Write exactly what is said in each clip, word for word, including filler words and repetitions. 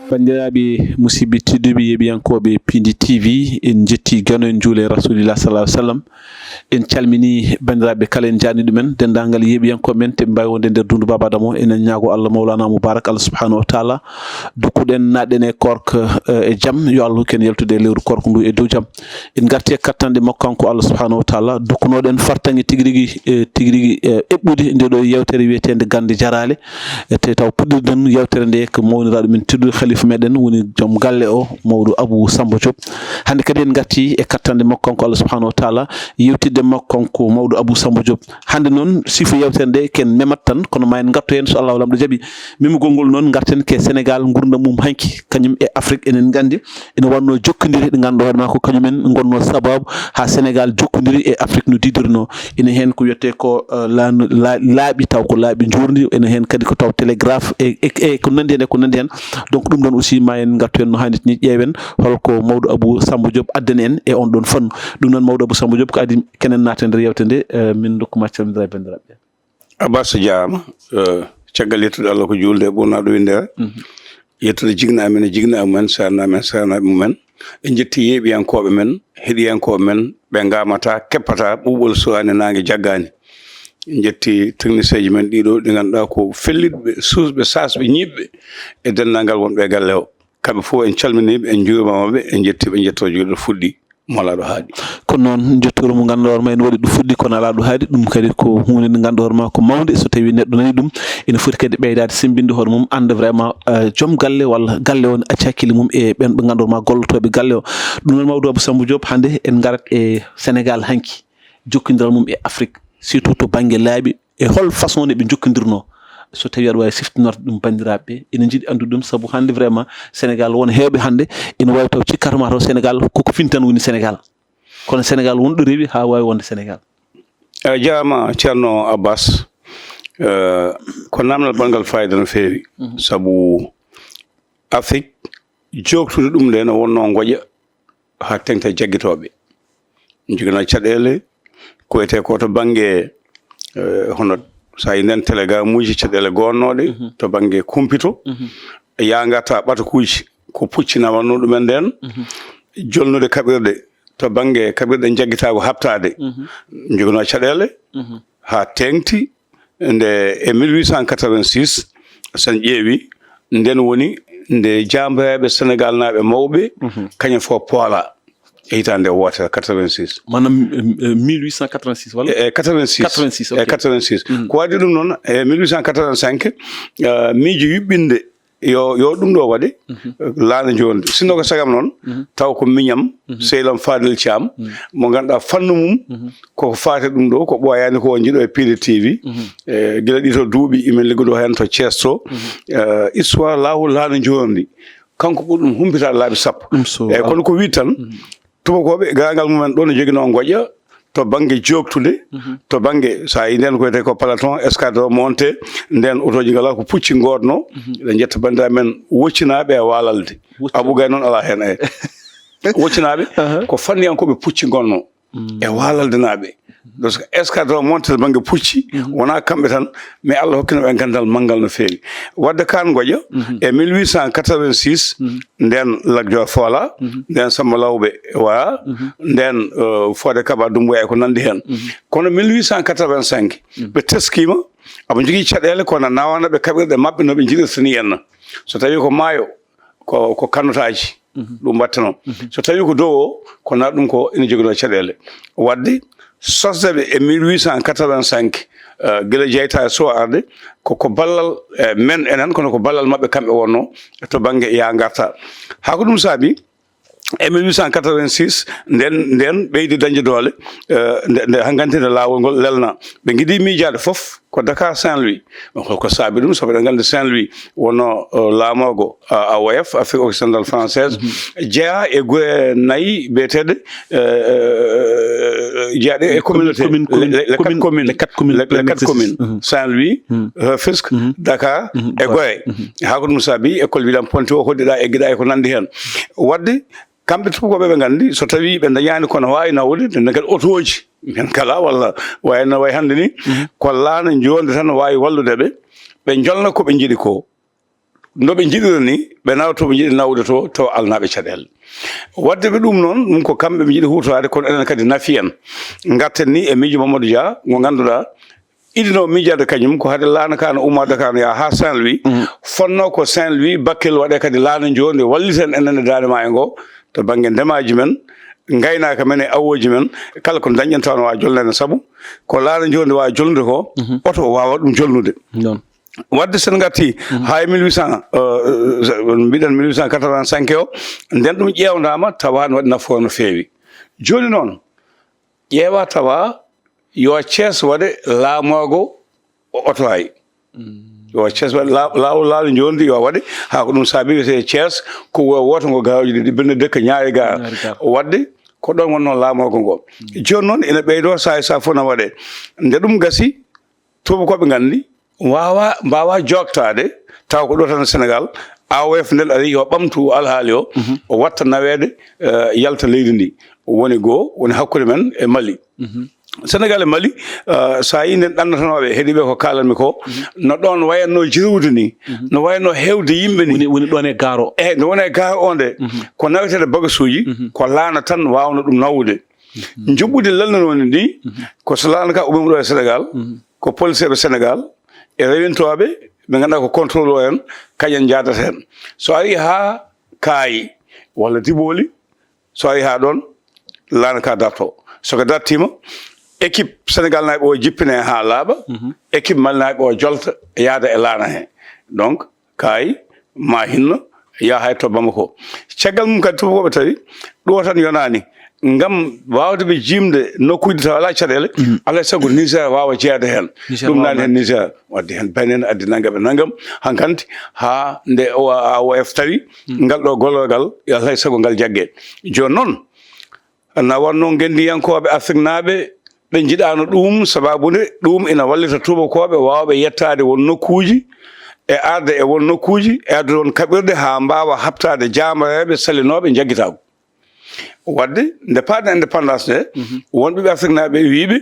Banndiraaɓe musidɓe tedduɓe yeeɓiyankooɓe Pindi T V, en njetti geno en juule Rasulillah sallallahu alaihi wasallam. En calmini banndiraaɓe kala, en jaani ɗumen, denndaangal yeeɓiyankooɓe men te ɓe mbaawi wonde nder dundu Baba Adama o. Enen ñaago Allah Mawlana Mubarak, Allah subhanahu wa taala, dukkuɗen naɗɗen e koorka, eh, e jam, yo Allah hokku en yaltude e lewru koorka ndu e dow jam. En ngarti e kattanɗe makko kanko Allah subhanahu wa taala, dukkunoɗen fartaŋŋe tigi rigi, eh, tigi rigi, eh, eɓɓude nde ɗo yewtere wiyeteende Gannde Jaraale. E te taw puɗɗirɗen yewtere nde ko mawniraaɗo men tedduɗo, khalifa meɗen woni joom galle o, mawɗo Abou Samba Diop. Hannde kadi en ngarti e kattanɗe makko kanko Allah subhanahu wa taala, yewtidde makko kanko mawɗo Abou Samba Diop. Hannde noon, sifo yewtere nde ken memat tan, kono ma en ngartu heen so Allah lamɗo jaɓi. Memugol ngol noon, ngarten ke Sénégal, ngurdam mum hanki, kañum e Afrique, enen nganndi, ene wannoo jokkondire ɗe ngannduɗaa hoore maa ko kañum en ngonnoo sababu haa Sénégal jokkondiri e Afrique no diidirnoo. Ene heen ko wiyetee ko, eh, laanu-, la-, laaɓi, taw ko laaɓi njoorndi, ene heen kadi ko taw télégraphe e, e, e ko nanndi heen, e ko nanndi heen. Donc, ɗum ɗoon aussi, ma en ngartu heen no haanirta ni, ƴeewen holko mawɗo Abou Samba Diop addani en e on ɗoon fannu. Ɗum noon, mawɗo Abou Samba Diop, ko adii kenen naaten nder yewtere nde, eh, min ndokku ma calmindira e banndiraaɓe. Abbas, a jaaraama. Eh, caggal yettude Allah ko juulde e ɓurnaaɗo winndere. Mhm. Yettude jiknaaɓe men e jiknaaɓe mumen, seernaaɓe men, seernaaɓe mumen. En njetti yeeɓiyankooɓe men, heɗiyankooɓe men, ɓe ngaamataa, keppataa, ɓuuɓol suwaani, naange jaggaani. En njetti technicienji men ɗiɗo, ɗi ngannduɗaa ko fellitɓe, suusɓe, saasɓe, ñiiɓɓe e denndaangal wonɓe e galle o. Kamɓe fof en calminiiɓe, en njuurimaama ɓe, en njettii ɓe, njettoo jogiiɗo fuɗɗi. Mo alaa ɗo haaɗi. Kono noon, njettoor mo ngannduɗaa hoore ma ene waɗi ɗo fuɗɗi, kono alaa ɗo haaɗi. Ɗum kadi ko huunde nde ngannduɗaa hoore ma ko mawnde. So tawii neɗɗo nani ɗum, ene foti kadi ɓeydaade semmbinde hoore mum, annda vraiment, eh, joom galle walla galle o ne acca hakkille mum e ɓeen ɓe ngannduɗaa hoore ma gollotooɓe galle o. Ɗum noon, mawɗo Abou Samba Diop, hannde en ngarat e Sénégal hanki, jokkondiral mum e Afrique, surtout to bannge laabi, e hol façon nde ɓe njokkondirnoo? So tawii aɗa waawi siftinorde ɗum banndiraaɓe ɓe, ene njiɗi anndude ɗum, sabu hannde vraiment Sénégal, won heewɓe hannde ene waawi taw cikkata ma taw Sénégal koko fini tan woni Sénégal. Kono Sénégal won ɗo rewi haa waawi wonde Sénégal. A jaaraama, Ceerno Abbas. Eh, ko naamnal banngal faayiida no feewi. Mhm. Sabu Afrique, jooktude ɗum nde no wonnoo ngoƴa haa teŋta jaggitooɓe. Joginaa caɗeele, ko wiyetee ko to bannge, eh, hono so a yi nden telegamuuji, caɗeele gonnooɗe, mhm, to bannge kumpito, mhm, yaangarta ɓatakuuji, ko pucci nawatnoo ɗumen ndeen, mhm, jolnude kaɓirɗe, to bannge kaɓirɗe jaggitaago haɓtaade. Mhm. Joginaa caɗeele, mhm, haa teeŋti nde e mille huit cent quatre-vingt-six, so en ƴeewi, nden woni nde jaambayaaɓe Senegal naaɓe mawɓe, mhm, kañum fof poolaa e hitaande wootere quatre-vingt-six. Maanaam, eh, eh, mille huit cent quatre-vingt-six walla? E, e quatre-vingt-six. Quatre-vingt-six, e ok. Quatre-vingt-six. Mhm. Ko waɗi ɗum noon, e mille huit cent quatre-vingt-cinq, eh, miijo yuɓɓinde yo, yo ɗum ɗo waɗe, mhm, laana njoorndi. Sinno ko sagam noon, mhm, taw ko miñam, mhm, sehil am Fadel Thiam, mhm, mo ngannduɗaa fannu mum, mhm, koko faati ɗum ɗo, ko ɓooyaani ko o njiɗo e Pindi T V. Mhm. E, gila ɗi to duuɓi, imen liggodoo heen to Thiès to. Mhm. E, histoire laawol laana njoorndi, kanko ɓuri ɗum humpitaade laabi sappo. Ɗum so e, kono ko wii tan, mhm, tubakooɓe, gaagal mumen ɗo no joginoo ngoƴa, to bannge jooktude, mhm, to bannge, so a yi ndeen ko wiyetee ko peloton, escadron monté, ndeen otooji ngalaa ko pucci ngoodnoo, mhm, eɗen njetta banndiraaɓe men woccinaaɓe e waalalde. Wocci- Abou Gaye noon alaa heen, eyi. Woccinaaɓe, aha, ko fanniyankooɓe pucci ngonnoo, mm, e waalaldenaaɓe. Parce que escadron monté to bannge pucci, mhm, wonaa kamɓe tan, mais Allah hokkino ɓe ganndal manngal no feewi. Waɗde kaan ngoƴa, mhm, e mille huit cent quatre-vingt-six, mhm, ndeen Lat Joor foolaa, mhm, ndeen Samba Lawbe waraa, mhm, ndeen, eh, Fodé Kaba Doumbouya e ko nanndi heen. Mhm. Kono mille huit cent quatre-vingt-cinq, mhm, ɓe teskiima, aɓe njogii caɗeele, kono nawaana ɓe kaɓirɗe maɓɓe no ɓe njiɗirta ni henna. So tawii ko maayo, ko, ko kannotaaji, mhm, ɗum mbaɗtenoo. Mhm. So tawii ko dow o, ko na ɗum ko ina joginoo caɗeele. Waɗde sosde ɓe e mille huit cent quatre-vingt-cinq, eh, gila Jeytaani Soh arde, ko, ko ballal, eh, men enen, kono ko ballal maɓɓe kamɓe wonnoo to bannge yaa ngarta. Haa ko ɗum saabi, e mille huit cent quatre-vingt-six, nden, nden ɓeydi dañde doole, eh, nde, nde hankanti nde laawol ngol lelna. Ɓe ngiɗi miijaade fof ko Dakar Saint-Louis. Ko, ko saabi ɗum, sabu eɗen nganndi Saint-Louis wonno, eh, laamoogo, a, A O F, Afrique Occidentale Française, mhm, jeyaa e gure nayi biyeteeɗe, eh, eh, jeyaaɗe e communauté, commune, commune, les, les quatre communes, les quatre communes, les, les quatre communes, mhm, Saint-Louis, mhm, Rufisque, mhm, Dakar, mhm, e Gorée. Mhm. Haa ko ɗum saabi école William Ponty o hoɗiɗaa, eggiɗaa e ko nanndi heen. Waɗde Kamɓe tuubakooɓe ɓe nganndi, so tawii ɓe ndañaani ko no waawi nawde, nden kadi otooji, men kala walla wayno way hannde ni, ko laana njoonde tan waawi wallude ɓe, ɓe njolna ko ɓe njiɗi ko. No ɓe njiɗira ni, ɓe nawa to ɓe njiɗi nawde to, tawa alnaaɓe caɗeele. Waɗde ɓe ɗum noon, ɗum ko kamɓe ɓe njiɗi huutoraade, kono enen kadi nafi en. Ngarten ni e miijo Mamadou Dia, mo ngannduɗaa, idino miijade kañum ko hade laana ka no umma Dakar no yaha haa Saint-Louis. Fonnoo ko Saint-Louis, Bakel waɗe kadi laana njoonde walliten enen e Daande Maayo ngo, to bannge ndemaaji men, ngaynaaka men e awooji men, kala ko ndañɗen tawa no waawi jolneede, sabu ko laana njoonde waawi jolnude ko, oto waawa ɗum jolnude. Noon. Waɗde sen ngartii haa e mille huit cent, euh, mbiɗen mille huit cent quatre-vingt-cinq o, nden ɗum ƴeewndaama tawa no waɗi nafoore no feewi. Jooni noon, ƴeewa tawa yo Thiès waɗe laamoogo o otoraay. Yo Thiès waɗe la-, laawol laana njoonde yo waɗe, haa ko ɗum saabi wiyetee Thiès ko wo-, wooto ngo garooji ɗiɗi, benn dëkk ñaari gaar. Ñaari gaar. Waɗde ko ɗoon wonnoo laamoogo ngo. Jooni noon ina ɓeydoo, saa e saa fof na waɗe. Nde ɗum gasi, tuubakooɓe nganndi, waawa, mbaawa jooktaade, tawa ko ɗo tan e Sénégal, A O F nden ari yo ɓamtu alhaali o, o watta naweede, eh, yalta leydi ndi. Woni goo, woni hakkunde men e Mali. Sénégal e Mali, eh, so a yii nden ɗannotonooɓe heɗiiɓe ko kaalanmi ko, no ɗoon wayatnoo jirwude ni, no wayatnoo heewde yimɓe ni. Woni, woni ɗoon e gaar o. Eeyi, no woni e gaar o nde, ko naweteede bagasuuji, ko laana tan waawno ɗum nawde. Njuɓɓudi lelnanoondi ndi, ko so laana ka ummima ɗo e Sénégal, ko poliseeɓe Sénégal e rewintooɓe ɓe ngannduɗaa ko contrôle o en, kañum en njaadata heen. So ari haa Kaayi walla Dibooli, so ari haa ɗoon, laana ka darto. So ko dartiima, équipe Sénégal naaɓe o jippine haa laaɓa, équipe Mali naaɓe o jolta, yaada e laana he. Donc, Kaayi, Maahinno, yaha hay to Bamako. Caggal mum kadi, tuubakooɓe tawi ɗo tan yonaani. Ngam waawde ɓe jiimde nokkuuji tawa alaa caɗeele, alaa e sago Niger waawa jeyaade heen. Niger ɗum waawa naani heen Niger, waɗde heen Benin, addi nanngam e nanngam. Hankanti, haa nde O A O F tawi ngal ɗo gollal ngal, alaa e sago ngal jagge. Jooni noon, na wonnoo ngenndiyankooɓe Afriknaaɓe ɓe njiɗaano ɗum, sabaabu nde ɗum ina wallita tuubakooɓe waawɓe yettaade won nokkuuji, e arde e won nokkuuji, e addude won kaɓirɗe haa mbaawa haɓtaade jaambareeɓe salinooɓe njaggitaagu. Waɗde, nde paaɗen indépendance nde, won ɓiɓɓe Afriknaaɓe wiiɓe,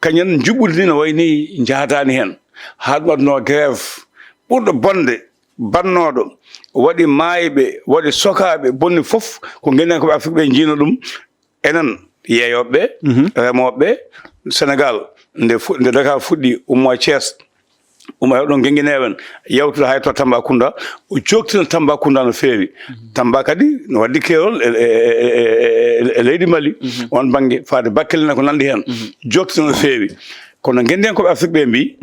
kañum njuɓɓudi ndi no wayi ni njaadaani heen. Haa ɗum adduno grève ɓurɗo bonde, bannooɗo, waɗi maayɓe, waɗi sokaaɓe, bonni fof, ko ngenndiyankooɓe Afrik ɓe njiino ɗum. Enen yeeyooɓe ɓe, remooɓe ɓe, Sénégal, nde fu-, nde Dakar fuɗɗi, ummo Thiès, ummo ɗon Guinguinéo en, yawtude hay to Tambacounda, o jooktina Tambacounda no feewi. Tamba kadi no waɗi keerol e, e, e, e, e, e leydi Mali, on bannge, faade Bakel en ko nanndi heen. Jooktina no feewi. Kono ngenndiyankooɓe Afrik ɓe mbii,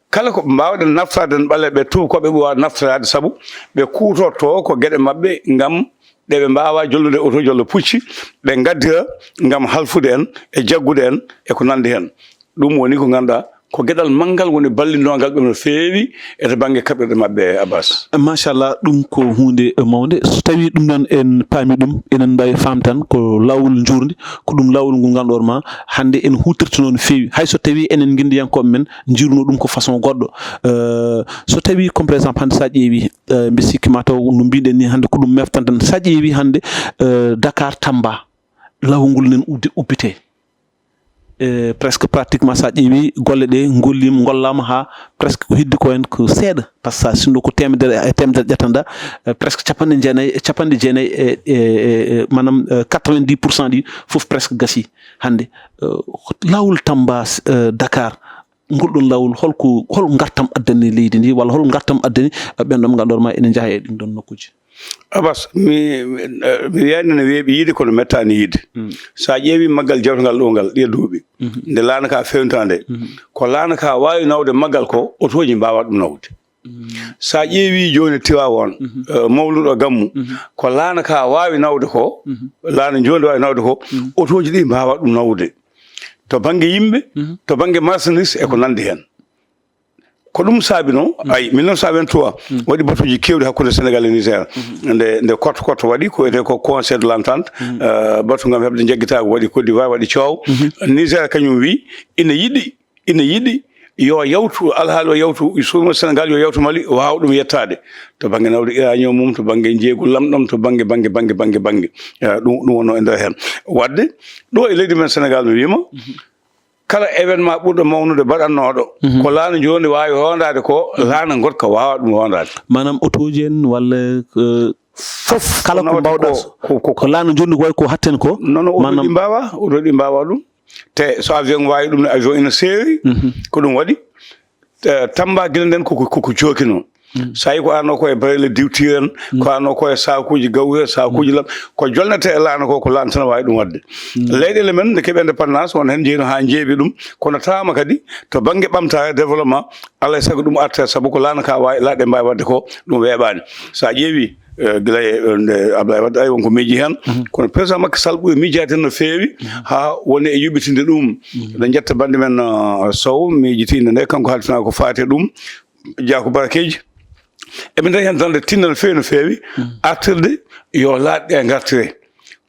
kala ko mbaawɗen naftaade en ɓaleeɓe, tuubakooɓe ɓe waawa naftoraade, sabu ɓe kuutortoo ko geɗe maɓɓe ngam ɗe ɓe mbaawaa jolnude oto jollo pucci, ɓe ngaddira ngam halfude en e jaggude en e ko nanndi heen. Ɗum woni ko ngannduɗaa ko geɗal manngal woni ballinoongal ɓe no feewi e to bannge kaɓirɗe maɓɓe, Abbas. Machallah, ɗum ko huunde mawnde. So tawii ɗum noon en paami ɗum, enen mbaawi faamde tan ko laawol njuurndi, ko ɗum laawol ngol ngannduɗaa ma hannde en huutirtino no feewi. Hay so tawii enen ngenndiyankooɓe men njiiruno ɗum ko façon goɗɗo. Euh, so tawii, comme par exemple, hannde so a ƴeewii, euh, mbi sikki ma taw no mbiɗen ni hannde ko ɗum meftanten. So a ƴeewii hannde, euh, Dakar Tamba, laawol ngol nen udde ubbitee. Euh, presque pratiquement so a ƴeewii golle ɗe ngolliima, ngollaama haa presque ko heddi ko heen ko seeɗa. Par ce que sinno ko teemedere e teemedere ƴettanɗaa, euh, presque capanɗe jeenayi, capanɗe jeenayi e, e, e, e, maanaam, euh, quatre-vingt-dix pour cent ɗi fof presque gasii hannde. Euh, laawol Tamba, euh, Dakar, ngol ɗon laawol, holko, hol ngartam addani leydi ndi, walla hol ngartam addani, eh, ɓen ɗon ɓe ngannduɗaa ma ene njaha e ɗin ɗon nokkuuji? Abbas, mi, mi, eh, mi wiyaani no weeɓi yiide, kono mettaani yiide. So a ƴeewii maggal jawtungal ɗo ngal, ɗiya duuɓi, nde laana ka fewntaa nde, ko laana ka waawi nawde maggal ko, otooji mbaawaa ɗum nawde. So a ƴeewii jooni Tiwaawoon, eh, mawluɗo gammu, ko laana ka waawi nawde ko, laana njoonde waawi nawde ko, otooji ɗi mbaawaa ɗum nawde. To bannge yimɓe, to bannge marchandise e ko nanndi heen. Ko ɗum saabi noon, ay, mille neuf cent vingt-trois, waɗi batuuji keewɗi hakkunde Sénégal e Niger. Nde, nde Kotto Kotto waɗi, ko wiyetee ko Conseil de l'Entente, eh, batu ngam heɓde njaggitaagu waɗi Côte d'Ivoire, waɗi coow. Niger kañum wi ina yiɗi, ina yiɗi yo yawtu alhaali, o yawtu suumo Sénégal, yo yawtu Mali, waawa ɗum yettaade to bannge nawde uranium mum, to bannge njeeygu lamɗam, to bannge, bannge, bannge, bannge, bannge. Eh, ɗum, ɗum wonno e nder heen. Waɗde ɗo e leydi men Sénégal, mi wiima, kala événement ɓurɗo mawnude baɗannooɗo, ko laana njondi waawi hoondaade ko, laana ngotka waawa ɗum hoondaade. Maanaam otooji en walla, eh, fof, kala ko nawata mbawɗa ko, ko, ko, ko laana njondi wayi ko hatten ko. Non, non, oto maanaam ɗi mbaawa, oto ɗi mbaawa ɗum. Te so avion waawi ɗum ne, avion ina seeri, ko ɗum waɗi. Eh, Tamba gila nden koko, koko jookino. So tawi ko arno ko e barelle diwtiiran, ko arno ko e saakuuji gawri, saakuuji lam, ko jolnete e laana ko, ko laana tan waawi ɗum waɗde. Leyɗeele men nde keɓi indépendance, won heen njeyno haa njeeɓi ɗum, kono taama kadi to bannge ɓamtaare, développement, alaa e sago ɗum arta, sabu ko laana ka waawi, laaɗe mbaawi waɗde ko, ɗum weeɓaani. So a ƴeewi, eh, gila e, eh, nde Abdoulaye Wade ari, won ko miiji heen, kono président Macky Sall ɓuri miijaade no feewi, haa woni e yuɓɓitinde ɗum. Eɗen njetta bannde men, eh, Sow, miijitiinde nde, kanko haaltinaa ko faati e ɗum, Jaaku Barakeeji. Eɓe ndañi heen tan nde tinna no feewi, no feewi, artirde yo laaɗe ɗe ngartire.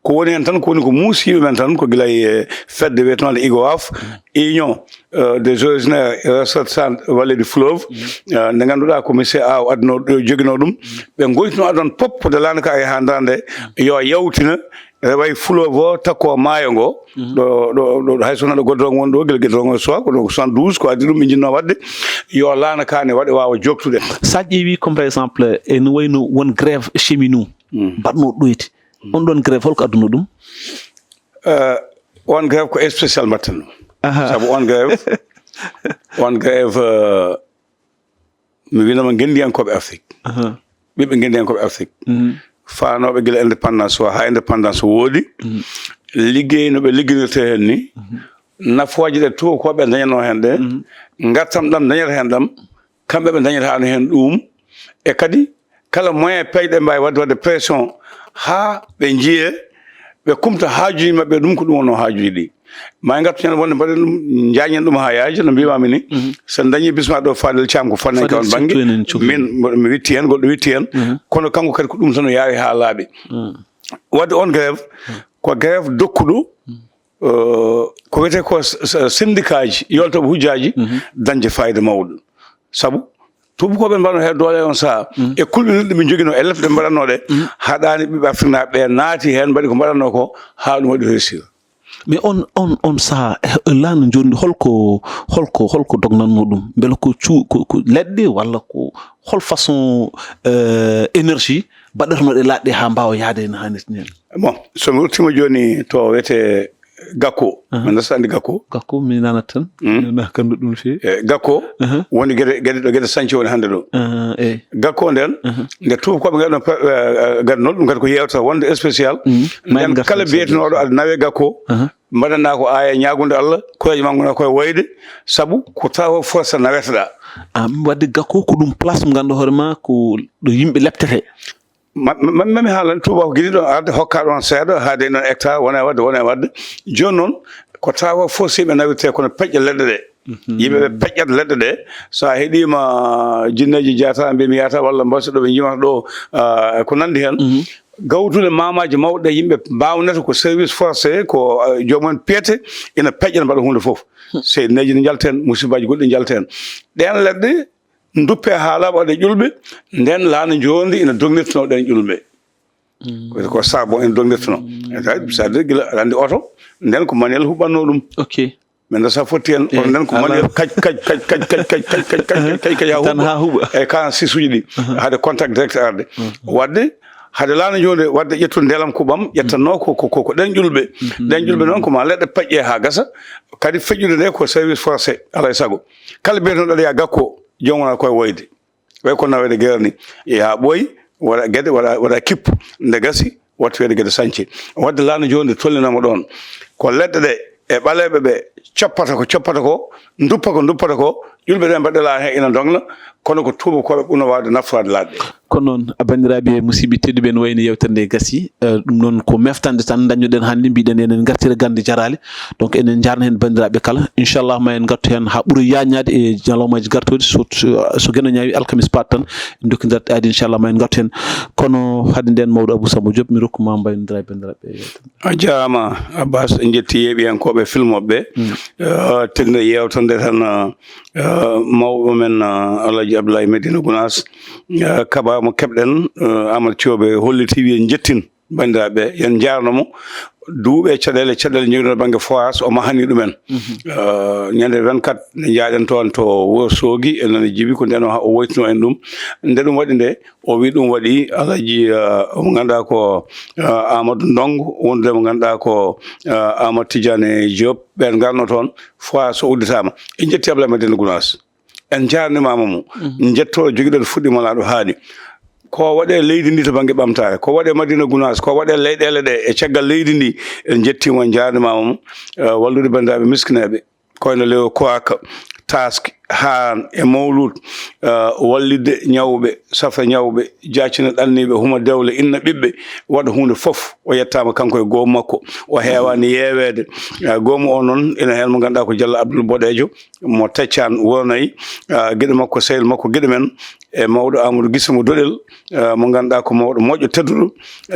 Ko woni heen tan, ko woni ko muusiiɓe men tan, ko gila e fedde wiyetenoonde IGOAF, Union, euh, des originaires et ressortissants vallée du fleuve, euh, nde ngannduɗaa ko monsieur Aw adduno, joginoo ɗum. Ɓe ngoytino addan pop, ko de laana ka e haa ndarnde, yo yawtina, rewa e fleuve o, takko maayo ngo, ɗo, ɗo, ɗo, hay so wonaa ɗo goudron woni ɗo, gila goudron o soit, ko ɗo ko soixante-douze, ko addi ɗum, ɓe njinnoo waɗde, yo laana ka ne waɗe waawa jooktude. So a ƴeewi, comme par exemple, e no wayno won grève cheminot, mbaɗnoo ɗoyti. On ɗon grève, holko adduno ɗum? Euh, on grève ko spécial mbatten ɗum. Aha. Sabu on grève, on grève, euh, mi winama ngenndiyankooɓe Afrique. Aha. Ɓiɓɓe ngenndiyankooɓe Afrique. Faanooɓe gila indépendance o haa indépendance woodi. Liggey no ɓe ligginirte heen ni. Nafooje ɗe tuubakooɓe dañanoo heen ɗe. Ngartam ɗam dañata heen ɗam. Kamɓe ɓe dañataano heen ɗum. E kadi, kala moyen peeje ɗe mbaawi waɗde, waɗde pression haa ɓe njiyee, ɓe kumta haajuuji maɓɓe, ɗum ko ɗum wonno haajuuji ɗi. Ma en ngartu heen wonde mbaɗen ɗum, njaañen ɗum haa yaaja, no mbiimaami ni. So en dañii bisma ɗo Fadel Thiam ko fanninke on bannge. Min, mboɗo, mi witti heen, goɗɗo witti heen. Kono kanko kadi ko ɗum tan o yaawi haa laaɓi. Waɗde on grève, ko grève dokkuɗo, euh, ko wiyetee ko s-, s-, syndicat ji, yoltooɓe hujjaaji, dañde fayida mawɗo. Sabu, tuubakooɓe mbaɗno heen doole on sahaa, e kulɓinirɗe ɓe njoginoo, e lepte ɗe mbaɗatnoo ɗe, haɗaani ɓiɓɓe Afriknaaɓe ɓe naati heen, mbaɗi ko mbaɗatnoo ko, haa ɗum waɗi réussir. Mais on, on, on sahaa, eh, laana njondi, holko, holko, holko dognatnoo ɗum? Mbele ko cu-, ko, ko leɗɗe walla ko hol façon, euh, énergie mbaɗatnoo ɗe laaɗe haa mbaawa yahde no haanirta ni? Bon, so mi ruttiima jooni to wiyetee Gakko. Aha. Mi nasta anndi Gakko. Gakko, mi nanat tan. Mi nanat kan ɗum no feewi. Eh, Gakko, woni Gede, Gede ɗo, Gede Sañce woni hannde ɗo. Aha, eyi. Gakko nden, nde tuubakooɓe ngaɗno pe-, eh, eh, ngaɗnoo ɗum kadi ko yeewta wonde spécial. Nden kala biyetenooɗo aɗa nawe Gakko, mbaɗanaa ko aaya ñaagunde Allah, koyeeje maa ngona koye wayde, sabu ko travaux forcés naweteɗaa. Ah, waɗde Gakko ko ɗum place mo ngannduɗaa hoore maa ko ɗo yimɓe leptete. Ma-, ma-, ma-, mami haalan tuuba ko giɗi ɗon arde, hokka ɗon seeɗa, haa dey noon hectare, wona e waɗde, wona e waɗde. Jooni noon, ko travaux forcés ɓe nawirte, kono peƴƴa leɗɗe ɗe. Yimɓe ɓe peƴƴat leɗɗe ɗe. So a heɗiima jinneeji jaata, mbiimi yaata, walla mbaɗa ɗo ɓe njimata ɗo, ah, ko nanndi heen. Gawtude maamaaji mawɗe ɗe yimɓe mbaawnata ko service forcé, ko, ah, joomum en piyete, ina peƴƴa, mbaɗa huunde fof. Seydineeji ne njalta heen, musibaaji goɗɗi njalta heen. Ɗeen leɗɗe, duppe haa laaɓa ɗe ƴulɓe, nden laana njondi ina dognirtuno ɗen ƴulɓe. Ko, ko charbon ina dognirtuno. C'est-à-dire gila aɗa anndi oto, nden ko manuel huɓɓatno ɗum. Ok. Min nda sa fotti hen, oto nden ko manuel kaj, kaj, kaj, kaj, haa huɓɓa. Tan huɓɓa. E quarante-six uji ɗi. Hade contact direct arde. Wadde, hade laana njondi, wadde ƴettude ndelam kuɓam, ƴettanno ko, ko, ko, ko ɗen ƴulɓe. Ɗen ƴulɓe noon ko ma leɗɗe peƴƴe haa gasa. Kadi feƴƴude nde ko service forcé, alaa e sago. Kala biyeteɗo aɗa yaa Gakko, joom wona koye woyde. Way ko naweede gere ni. Yaa ɓooyi, waɗa Gede, waɗa, waɗa kippu. Nde gasi, wattu wiyeede Gede Sañce. Wadde laana jooni nde tolninaama ɗoon. Ko leɗɗe ɗe e ɓaleeɓe ɓe coppata ko coppata ko, nduppa ko nduppata ko, ƴulɓe ɓe mbaɗa laana heen ina ndogna, kono ko tuubakooɓe ɓurno waawde naftoraade laaɗe ɗe. Kono noon, banndiraaɓe musidɓe tedduɓe, no wayno yewtere nde gasi. Eh, ɗum noon ko meftande tan dañnoɗen hannde, mbiɗen enen ngartira gannde jaraale. Donc, enen njaarna heen banndiraaɓe kala. Inchallah, ma en ngartu heen haa ɓura yaañaade e ñalawmaaji gartooɗi. So, so, so Geno ñaawi, alkamis paat tan, en ndokkindirat aadi, inchallah, ma en ngartu heen. Kono hade nden, mawɗo Abou Samba Diop, mi rokku ma mbaynondiraa e banndiraaɓe yewtere. A jaaraama, Abbas. En njetti yeeɓiyankooɓe filmoɓe ɓe. Eh, teddude yewtere nde tan, eh, mawɗo men, eh, Alhaji Abdoulaye Medina Gounass, eh, kaɓaa mo keɓɗen, eh, Amadou Thiobe holliti, wi en njettin banndiraaɓe, en njaarno mo. Duuɓi e caɗeele, caɗeele jogiiɗo bannge forage, o mahani ɗumen. Eh, ñande vingt-quatre nde njaaɗen toon to Wuro Soogi, en nani jibi ko nden o ha-, o woytino en ɗum. Nde ɗum waɗi nde, o wi ɗum waɗi Alhaji, eh, mo ngannduɗaa ko, eh, Amadou Ndongo, wondude mo ngannduɗaa ko, eh, Amadou Tidiane Diop, ɓeen ngarno toon, forage o udditaama. En njetti Abdoulaye Madina Gounass. En njaarnimaama mo. Njetto jogiiɗo fuɗɗi malaaɗo haaɗi. Ko waɗe leydi ndi to bannge ɓamtaare, ko waɗe Madina Gounass, ko waɗe leyɗeele ɗe e caggal leydi ndi, en njettiima, en njaarnimaama mo. Eh, wallude banndiraaɓe miskineeɓe, koyna Lewo Koaka, Taaski, Haan e Mawluud, eh, wallitde ñawɓe, safra ñawɓe, jaccina ɗanniiɓe, huma dewle, inna ɓiɓɓe, waɗa huunde fof. O yettaama kanko e goomu makko, o heewaani yeeweede. Eh, goomu o noon, ina heen mo ngannduɗaa ko Jallo Abdul Boɗeejo, mo Teccaan Wuro Nayi, eh, giɗo makko, sehil makko, giɗo men, e mawɗo Amadou Gise mo Doɗel, eh, mo ngannduɗaa ko mawɗo moƴƴo tedduɗo,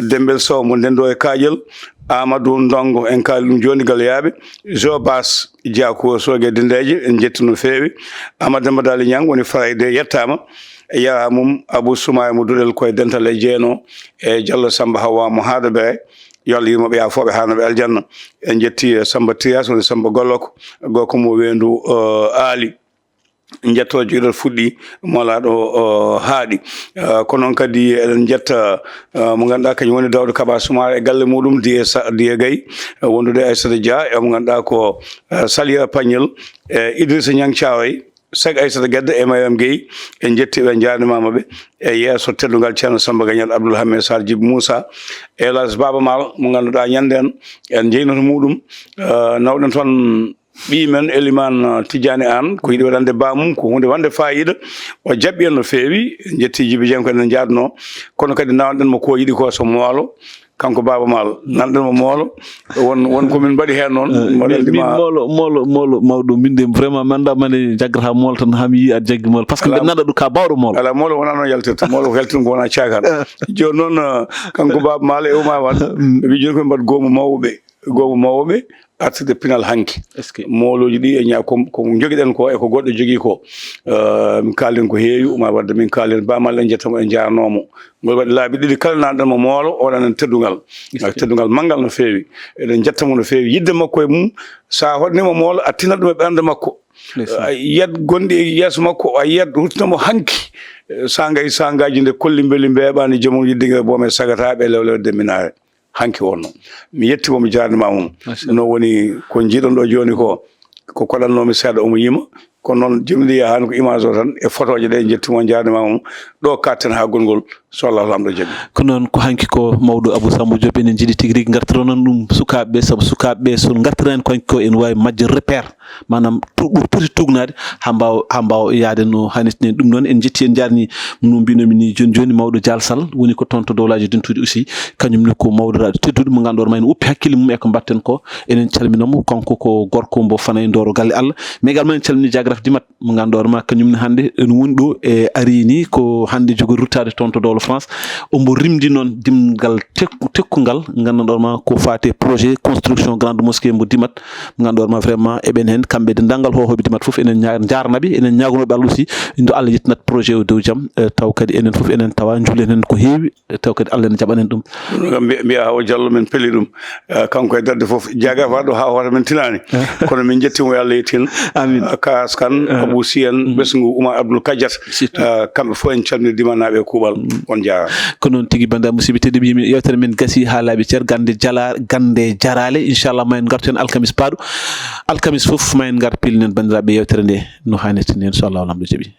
Demmbel Sow mo Ndendo e Kaaƴel, Amadou Ndongo, en kaali ɗum jooni, Galyaaɓe, Joe Bass, Diakour Sooge Dindeeje, en njetti no feewi. Amadou Demba Dali Niang woni Farayde, yettaama. E yaha mum Abou Soumaye mo Duɗel koye dental e Jeeno, e Jallo Samba Hawa mo Haado Bere, yo Allah yurmo ɓe, yaafooɓe, haano ɓe aljanna. En njetti, eh, Samba Tiyas woni Samba Golloko, gorko mo Weendu, eh, Aali. Njetto jogiɗo fuɗɗi molaaɗo, o, haaɗi. Eh, ko noon kadi eɗen njetta, eh, mo ngannduɗaa kañum woni Daouda Kaba Soumaré e galle muɗum, Diye Sa-, Diye Gaye, eh, wondude e Aissata Dia, e mo ngannduɗaa ko, eh, Saliya Pagnol, e Idrissa Niang Thiaroye, Sek Aissata Guedde e Mariam Gueye. En njetti ɓe, en njaarnimaama ɓe. E yeeso teddungal Ceerno Samba Gagnel, Abdoul Hamid Sarr, Djiby Moussa, e El Hadj Baba Maal, mo ngannduɗaa ñande en, en njeynoto muɗum, eh, nawɗen toon ɓii men Eliman, uh, Tidiane Anne, ko yiɗi waɗande baamum, ko huunde wonde faayiida. O jaɓɓi en no feewi, en njetti Jibi Dieng ko enen njaadno, kono kadi nanɗen mo ko yiɗi ko so moolo, kanko Baaba Maal, nanɗen mo moolo, won, won ko min mbaɗi heen noon. Eh, mbaɗa min, min ma moolo, moolo, moolo mawɗo, min de vraiment mi anndaa mane jaggata moolo tan haa mi yiya aɗa jaggi moolo, parce que mbeɗa nana ɗum ka baawɗo moolo. Alaa, moolo wonaa noon yaltirta, moolo ko yaltirta ko wonaa caakaan. Jooni noon, uh, kanko Baaba Maal e Oumar Wade, ɓe mbi jooni ko ɓe mbaɗa goomu mawɓe, goomu mawɓe, artirde pinal hanki. Est-ce que moolooji ɗi e ña-, ko, ko jogiɗen ko e ko goɗɗo jogii ko. Eh, min kaalen ko heewi, Oumar Wade, min kaalen Baaba Maal, en njettamo, en njaarnoomo. Ngol waɗi laabi ɗiɗi kala nanɗen mo moolo, o waɗanen teddungal. Est-ce que teddungal manngal no feewi. Eɗen njettamo no feewi. Yiɗde makko e mum, so a hoɗnima moolo, a tinat ɗum e ɓernde makko. Ndeysaan. A yiyat gonɗi e yeeso makko, a yiyat ruttinamo hanki. Eh, sangay sangaaji nde kolli mbeli mbeeɓaani joomum yiɗde nge boome sagataɓe lewle wadde minaare. Hanki wonno. Mi yetti mo, mi jaarnima mo. Machallah. No woni ko jiiɗon ɗo jooni ko, ko koɗannoomi seeɗa omo yima. Kono noon jimɗi yahaani ko image o tan e photoje ɗe, jetti mo, jaarnima mo. Ɗo katten haa gongol, so Allah Laamɗo jaɓi. Ko noon, ko hanki ko mawɗo Abou Samba Diop, enen jiiɗi tigi rigi ngartironon ɗum sukaaɓe ɓe, sabu sukaaɓe ɓe so ngartiraani ko hanki ko ene waawi majjo repère. Maanaam tu-, ɓuri poti tugnaade haa mbaawa, haa mbaawa yahde no haanirta ni. Ɗum noon, en njetti, en njaarni no mbinomi ni jooni jooni, mawɗo Dial Sall woni ko toon to Dowlaaji Dentuuɗi aussi. Kañum ne ko mawɗo raaɗo tedduɗo mo ngannduɗaa hoore maa ene woppi hakkille mum e ko mbaɗten ko. Enen calmina mo, kanko ko gorko mbo Fanay Ndoro Galle Allah. Mais également en calmini Diagraf Dimat mo ngannduɗaa hoore maa kañum ne hannde ene woni ɗo e ari ni, ko hannde jogori ruttaade toon to dowla France. Ombo rimdi noon dimgal tekku-, tekkungal ngannduɗaa hoore maa ko faati e projet construction grande mosquée mbo Dimat. Ngannduɗaa ma vraiment eɓen heen, kamɓe denndaangal hoohooɓe Dimat fof, enen ña-, njaarnaɓe, enen ñaagunooɓe Allah aussi, ndu Allah yettinat projet o dow jam, eh, taw kadi enen fof enen tawa njuulen heen ko heewi, eh, taw kadi Allah ene jaɓanen ɗum. Ɗum kam mbiya, mbiya Hawa Diallo, min peli ɗum. Eh, kanko e darde fof, jaaga faɗo haa hoota min tinaani. Kono min njettiima yo Allah yettin. Amin. Eh, Kaas Kan, eh, Abou Sy en, mm, ɓesngu Oumar Abdoul Kadiat. Surtout. Eh, kamɓe fof en calmini Dimanaaɓe e kuuɓal. Mm. On njaaraama. Ko noon tigi, banndiraaɓe musidɓe tedduɓe, yimi yewtere men gasi haa laaɓi cer, gannde jala-, gannde jaraale. Inchallah, ma en ngartu heen alkamis paaɗo. Alkamis fof, ma en ngar pilinen banndiraaɓe yewtere nde no haanirta ni, inchallah, Laamɗo jaɓi.